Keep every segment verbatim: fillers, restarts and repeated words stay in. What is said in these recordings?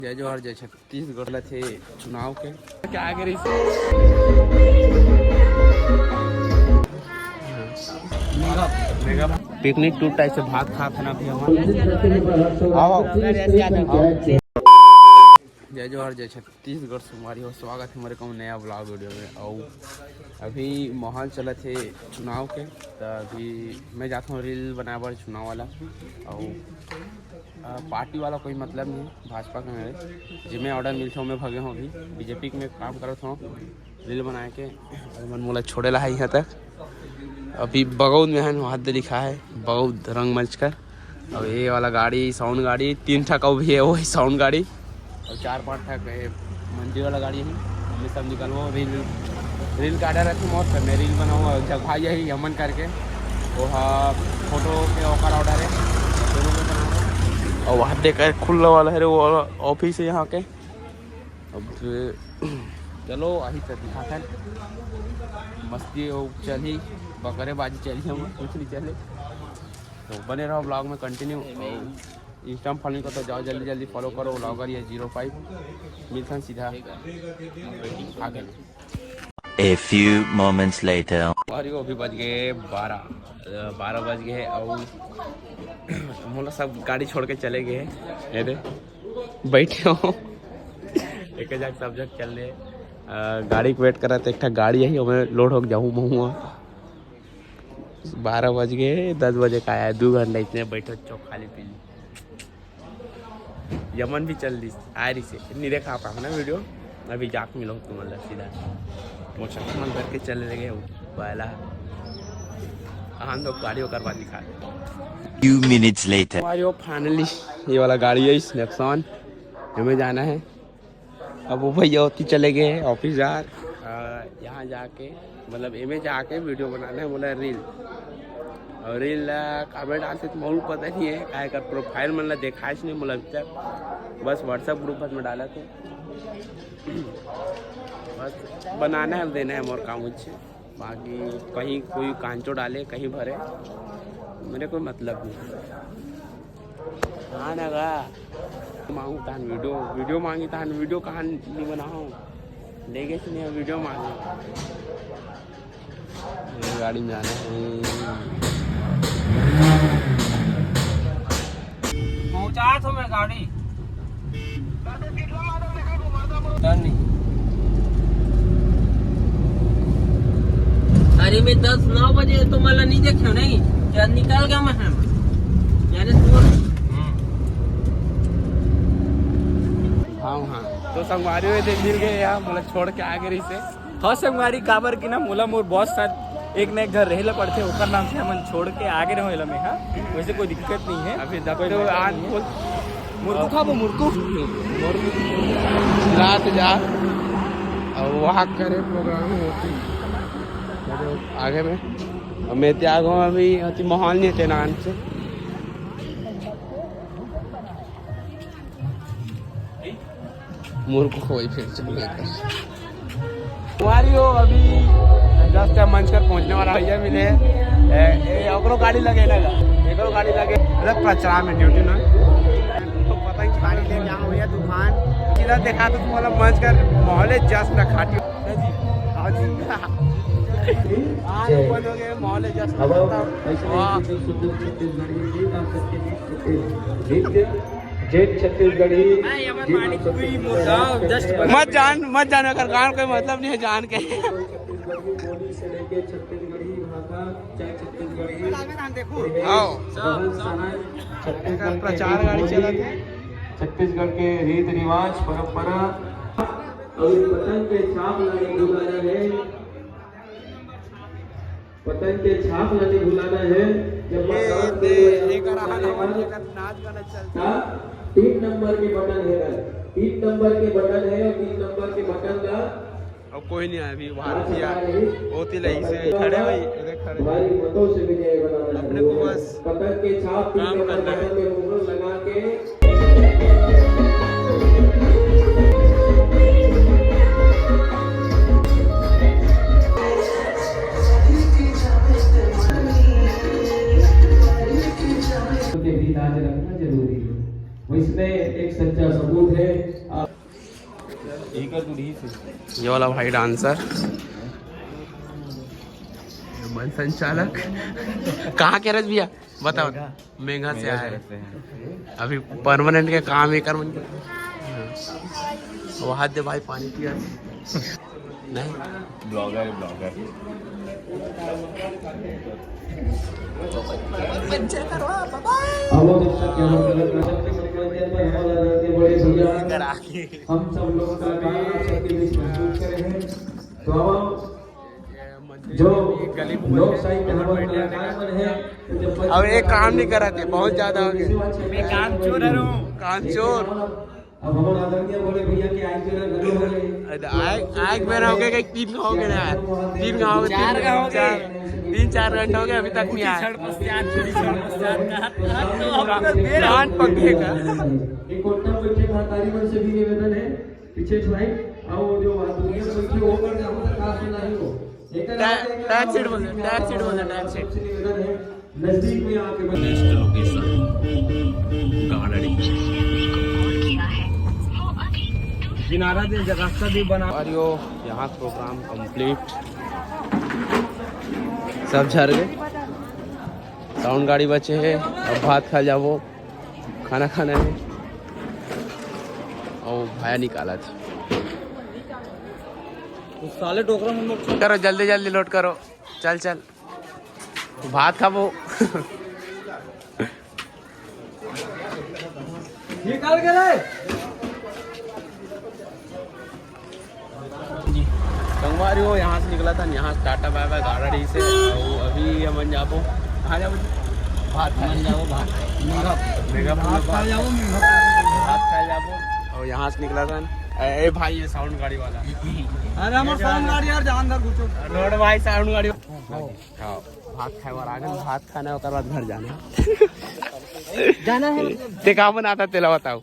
जय जोहार, जय छत्तीसगढ़। चलत हे चुनाव के। क्या आगे रही? पिकनिक टूर टाइप से भात खात हे ना अभी हमन। आओ, आओ। जय जोहार, जय छत्तीसगढ़ संगवारी हो, स्वागत हे हमर एक नया vlog video में। अउ अभी माहौल चलत हे चुनाव के, त अभी मैं जात हूँ reel बनाए बर चुनाव वाला। अउ अ, पार्टी वाला कोई मतलब नहीं है, भाजपा के मेरे। जिमे order मिलथे, ओमे भगे हों। अभी बीजेपी के में काम करत हों, reel बनाए के। अउ मन मोला छोड़े ला है यहाँ तक। अभी बगौद में है, वहाँ दे लिखा है बगौद रंगमंच कर। अउ ये वाला गाड़ी, sound गाड़ी, तीन ठा का भी है, वही sound गाड़ी। अउ चार पांच ठा के मंजी वाला गाड़ी है। हमने सब निकलवा reel, reel काटा रहते मौत कर, मैं reel बनाऊँ। अउ जगह यही यमन करके, वो हा फोटो के ओकर order है, दोनों को बनाऊँ। अउ वहाँ देख, खुला वाला है रे, वो वाला office है यहाँ के। अब चलो, अभी तो दिखाथन। मस्ती हो चलही, बकरेबाजी चलही, हम कुछ नहीं चले। तो बने रहो vlog में continue। अउ Insta में follow नहीं करते, जाओ जल्दी जल्दी follow करो, vlogger ये zero five। मिलथन सीधा आगे। A few moments later। अउ अभी बज गए बारह, अ, बारह बज गए। अउ मोला सब गाड़ी छोड़ के चले गए। ये दे, बैठे हो। एक जग सब जग चल रहे। अ, गाड़ी के wait करत, एक ठा गाड़ी आई, ओमे load होके जाहूँ महूँ। बारह बज गए, दस बजे का आया, दो घंटा इतने बैठो, चौक खाली पीली। यमन भी चल दिस, आ रही से, नहीं देखा पाऊँ ना video। अभी जाके मिलो तुम लोग सीधा। मोटरसाइकिल मन करके चले गए हो, पहला। हम लोग गाड़ी ओकर बाद दिखा। Few minutes later। हमारी वो finally ये वाला गाड़ी है, Nexon, हमें जाना है। अब वो भैया होती चले गए हैं office यार। अ, यहाँ जाके, मतलब, एमे जाके video बनाना है, बोला reel। और reel ला काबर डालते तो मोला पता नहीं है, काहे कर profile मन ला देखाइस नहीं मोला अभी तक, बस WhatsApp group भर में डाला थे। बस बनाना है, देना है मोर काम उच्छे। बाकी कहीं कोई कांचो डाले, कहीं भरे, मेरे कोई मतलब नहीं। हाँ ना गा, मांगू तान video, video मांगी तान video कहाँ नहीं बनाओ, ले गए नहीं video मांगे। ये गाड़ी में जाना है। पहुंचा तो मैं गाड़ी। डन नहीं। अरे मैं दस नौ बजे तो मला नहीं देखे नहीं, क्या निकल गया मैं हम। यानी सुबह। हाँ, हाँ। तो संगवारी हुए थे, मिल गए यहाँ, मतलब छोड़ के आगे रही से। हाँ संगवारी, काबर कि ना मोला मोर boss साथ एक न एक घर रहे ला पड़थे, ओकर नाम से हमन छोड़ के आगे रहो एला में, हाँ। वैसे कोई दिक्कत नहीं है, अभी कोई दबते हुए matter आज नहीं है। बोल। मुर्कू खाबो, मुर्कू। रात जा, अब वहाँ करे program होती। आगे में, अब मैं त्याग हूँ अभी, अति माहौल नहीं थे नान से। मोर को कोई फिर चल गया। हमारी हो अभी just मंच पर पहुंचने वाला भैया मिले। ए, ए, ओकरो गाड़ी लगे ना, एकरो गाड़ी लगे। मतलब प्रचार में duty ना। तो पता नहीं गाड़ी ले क्या हो गया तूफान। किधर देखा तो तुम्हारा मंच कर माहौल है just ना खाटी। हाँ जी। आज open हो गए, माहौल है just। वाह। जय छत्तीसगढ़ी। मत जान, मत जान, अगर गान कोई मतलब नहीं है जान के। आओ। प्रचार गाड़ी चलत है। छत्तीसगढ़ के रीत रिवाज, परंपरा और पतंग के छाप लगे गुब्बारा है। पतंग के छाप ला नहीं भुलाना है। जब ये, ये, ये करा है ना, ये कर नाच गाना चलता। हाँ, तीन नंबर के बटन है ना, तीन नंबर के बटन है और तीन नंबर के बटन का अब कोई नहीं आया अभी, भारतीय होती लगी से खड़े हुई, इधर खड़े। भारी मतों से विजय बनाना है। अपने को बस पतंग के छाप तीन काम नंबर करना है। बटन में मुहर लगा के के भी लाज रखना जरूरी है। वो इसमें एक सच्चा सबूत है। ये वाला भाई डांसर, मन संचालक। कहाँ के रज भैया? बताओ। मेघा से आए। अभी परमानेंट के काम एकर मन के। वहाँ दे भाई पानी पिया। नहीं। ब्लॉगर है, ब्लॉगर। हम सब लोग कलाकार आप सबके बीच महसूस करे हैं। तो अब जो लोक साहित्य हमारे कलाकार मन है, तो जब अब एक काम नहीं करा थे, बहुत ज्यादा हो गए। मैं काम चोर हूँ। काम चोर। अब हमारे आदरणीय बड़े भैया के आए के रंग हो गए। आए, आए के बेरा हो गए, कहीं तीन का हो गया ना यार। तीन का हो गया, चार तीन का हो गया। चार, तीन चार घंटे हो गए, अभी तक नहीं आया। क्षण पश्चात, क्षण पश्चात कहा था, तो अब तो देर कान पक गए का। एक कोटा बैठे महतारी मन से भी निवेदन है, पीछे छुआई, और वो जो दुनिया बैठे वो कर दे, हम तक खास नहीं हो। एक टै-, टैक्स सीट बोल दे, टैक्स सीट बोल दे, टैक्स सीट। सबसे निवेदन है, नजदीक में आके नेक्स्ट लोकेशन गाड़ड़ी। किनारा दे, रास्ता भी बना। और यो यहाँ प्रोग्राम कंप्लीट, सब झर गए। साउंड गाड़ी बचे है, अब भात खा जाबो, खाना खाना है। और भाया निकाला था। उस साले डोकरा में लोग करो, जल्दी जल्दी लोड करो। चल चल, भात खाबो। निकाल के रे। संगवारी हो, यहाँ से निकला था, यहाँ से टाटा बाय बाय गाड़ाड़ी से। और अभी हमन जाबो, कहाँ जाबो? भात खाए जाबो, भात। मेघा, मेघा भात खाए जाबो, मेघा। भात खाए जाबो। और यहाँ से निकला था। ए, ए भाई, ये साउंड गाड़ी वाला। अरे, हमारे साउंड गाड़ी यार, जान था कुछ। रोड भाई, साउंड गाड़ी। हाँ, भात खाए बर आ गए, भात खाना, ओकर बाद घर जाना। जाना है मतलब। ते का बनाता, तेला बताओ।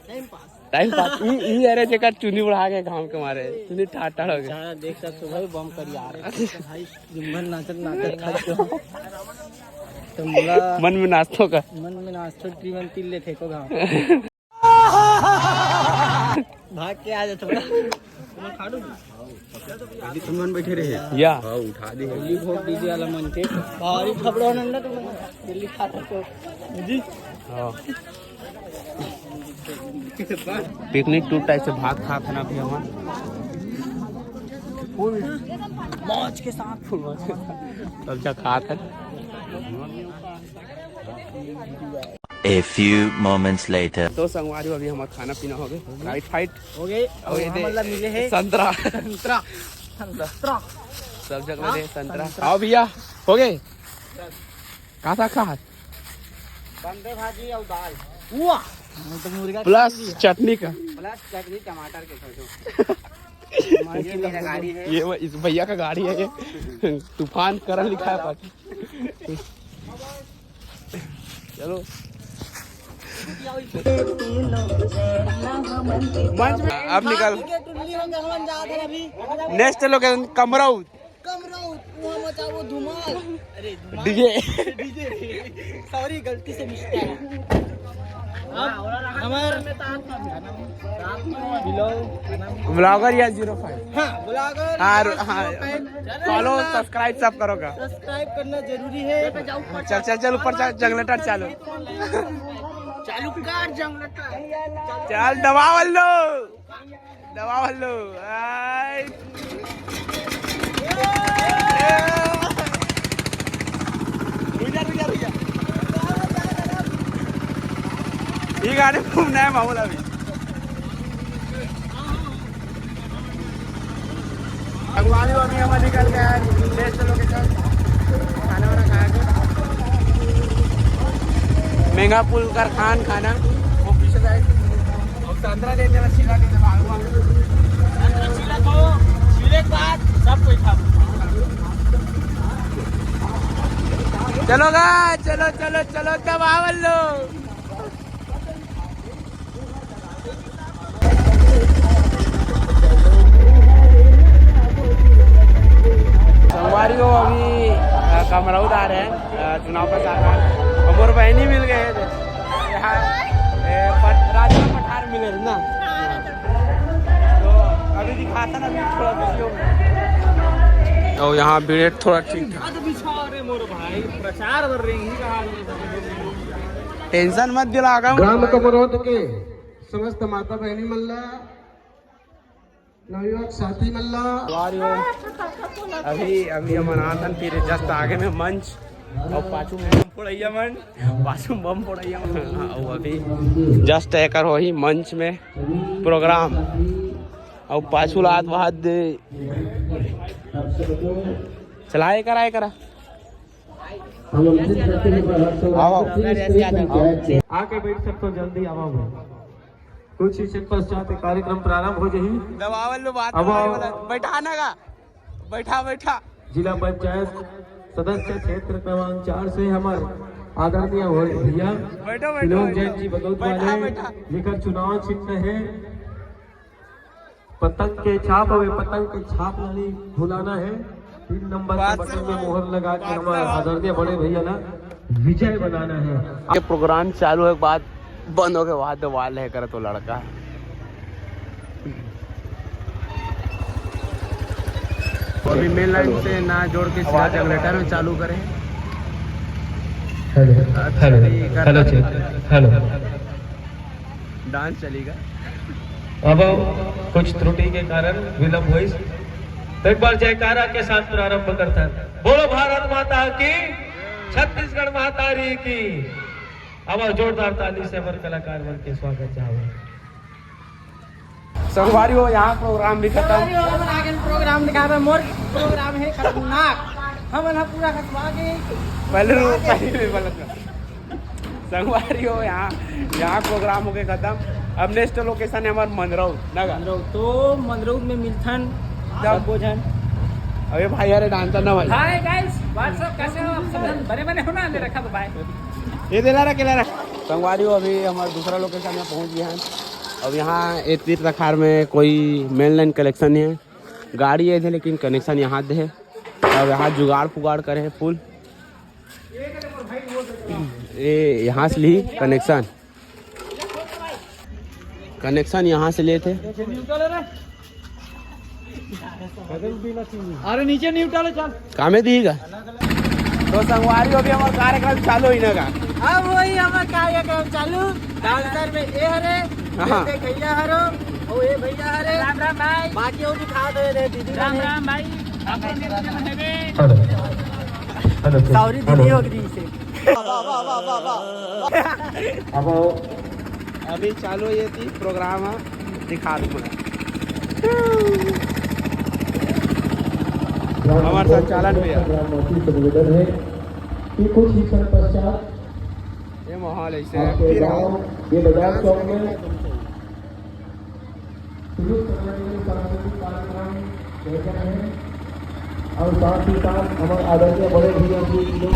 Time pass. Time pass. ई, ई अरे जेकर चुनी उड़ा के घाम के मारे, चुनी ठाट ठाट हो गए। अच्छा, देख सकते हो भाई, बम कर यार। भाई, दिन भर नाचत नाचत थक गए। तो बोला, मन में नाचतो का? मन में नाचतो, ट्रीवन तिल ले फेंको घाम। भाग के आ जातो। अभी तुम मन बैठे रहे। या। हाँ, उठा दे। दिल्ली भोट दीजिए वाला मन के। भारी खबरों ने ना तुम दिल्ली खाता तो। जी। हाँ। पिकनिक टूर टाइप से भात खात है ना अभी हमन। मौज के साथ। सब जगह खात है। A few moments later. तो संगवारी, अभी हमारा खाना पीना हो गए। राइट फाइट हो गए। और और ये वहाँ दे मतलब मिले हैं संतरा। संतरा। संतरा। सब जगह हाँ, दे संतरा। संतरा। आओ भैया, हो गए। का था खा? बंदे भाजी और दाल। वाह, वो तो मुर्गा प्लस खा लिया। चटनी का। प्लस चटनी टमाटर के, सोचो। ये मेरा गाड़ी है। ये वो इस भैया का गाड़ी है ये। तूफान करन लिखा है पार्टी। चलो। मंच में अब निकल। Next location Kamraud. कमरौद, वहाँ मचाओ धुमाल। अरे, धुमाल। डीजे। डीजे। सॉरी, गलती से मिस्टेक। अब हमार ब्लॉगर या ज़ीरो फ़ाइव। हाँ, ब्लॉगर हाँ, या हाँ। Zero five. फॉलो, सब्सक्राइब सब करोगा। सब्सक्राइब करना जरूरी है। चल, चल, चल, ऊपर चल, जनरेटर चालू। चालू कर जनरेटर। चल, दबा बल्लो। दबा बल्लो। आय। रुक जा, रुक जा, रुक जा। ये गाड़ी घूमना है माहौल अभी। भगवान को अभी हम निकल गए हैं नेक्स्ट लोकेशन, खाना वाना खाया के। मेघा पुल का खान खाना, वो पीछे साइड। और संतरा दे देना, छीला दे देना, आलू वालू। संतरा छीला तो, छीले के बाद सब कोई खा। चलो गा, चलो, चलो, चलो, दबा बल्लो। संगवारी हो, अभी, अ, कमरौद आ रहे हैं, अ, चुनाव प्रचार में। और मोर बहनी मिल गए थे। यहाँ, ए, पट-, राजमा पठार मिले ना। हाँ, राजमा अउ यहाँ भीड़ थोड़ा ठीक ठाक। टेंशन मत दिला, ग्राम कमरौद के समस्त माता बहनी मन ला, नवयुवक साथी मन ला। अभी अभी हमन आथन, फिर जस्ट आगे में मंच अउ पाछू में बम फोड़इया मन, पाछू में बम फोड़इया मन। हाँ, अउ अभी जस्ट एकर होही मंच में प्रोग्राम। अउ पाछू लात वात दे। चलाए करा, ए करा। आओ, आओ। आके बैठ सकते हो, जल्दी आओ भाई। कुछ ही क्षण पश्चात कार्यक्रम प्रारंभ हो जाही। दबावल लो बात अब करने वाला। बैठा ना का? बैठा, बैठा। जिला पंचायत सदस्य क्षेत्र क्रमांक चार से हमर आदरणीय भैया बैठो, बैठो, त्रिलोक बैठो। जैन जी बगौत बैठा, वाले, बैठा। जेकर चुनाव चिन्ह है पतंग के छाप, हवे पतंग के छाप ला नहीं भुलाना है। तीन नंबर के बटन में मोहर लगा के हमारे आदरणीय बड़े भैया ना विजय बनाना है। ये प्रोग्राम चालू होय के बाद बंद होय के बाद वाल है करत वो लड़का। अभी मेन लाइन से ना जोड़ के सीधा जनरेटर में चालू करे। Hello, hello, hello, hello. Dance चलेगा। अब कुछ त्रुटि के कारण विलंब होइस, तो एक बार जयकारा के साथ प्रारंभ करथन। बोलो भारत माता की, छत्तीसगढ़ महतारी की। अब जोरदार ताली से हमर कलाकार मन के स्वागत चाहबो। संगवारी हो, यहाँ प्रोग्राम भी खत्म। संगवारी हो, हमन आगे प्रोग्राम दिखाबे। मोर प्रोग्राम है खतरनाक, हमन ह पूरा खतरनाक है। पहले रो-, पहले भी गलत कर। संगवारी हो, यहाँ, यहाँ प्रोग्राम होके खत्म। अब नेक्स्ट लोकेशन है हमार मंदरौद, ना का? मंदरौद, तो मंदरौद में मिलथन जब सबो झन। अबे भाई, अरे डांसर ना भाई। हाय गाइस, व्हाट्सअप, कैसे हो आप सब? बने बने हो ना? ले रखा तो भाई। ये दे ला रहा, के ला रहा। संगवारी हो, अभी हमार दूसरा लोकेशन में पहुँच गए हैं। अब यहाँ ए तीर्थ अखाड़ में कोई मेन लाइन कलेक्शन नहीं है, गाड़ी है इधर, लेकिन कनेक्शन यहाँ दे है। अब यहाँ जुगाड़ फुगाड़ करे हैं फुल। ये यहाँ से ली कनेक्शन, कनेक्शन यहाँ से लेते। अरे नीचे न्यूट्रल है, चल। कामे दिएगा। तो संगवारी हो, अभी हमारा कार्यक्रम चालू ही ना का। अब वही हमारा कार्यक्रम चालू, डांसर में ए हरे, हाँ। ये भैया हरो, ओ ए भैया हरे। राम राम भाई। बाकी वो दिखा दे रे दीदी राम राम भाई। हेलो। Hello, sorry, hello. दीदी हो गई से। अब अभी चालू ये थी प्रोग्राम है, दिखा दूँ मैं। हमारे संचालन में है। ग्राम वासी से निवेदन है कि कुछ ही क्षण पश्चात ये माहौल ऐसे है, आपके फिर गांव, ये बाजार चौक में शुरू करने के लिए सांस्कृतिक कार्यक्रम किए गए हैं और साथ ही साथ हमारे आदरणीय बड़े भैया जी लोग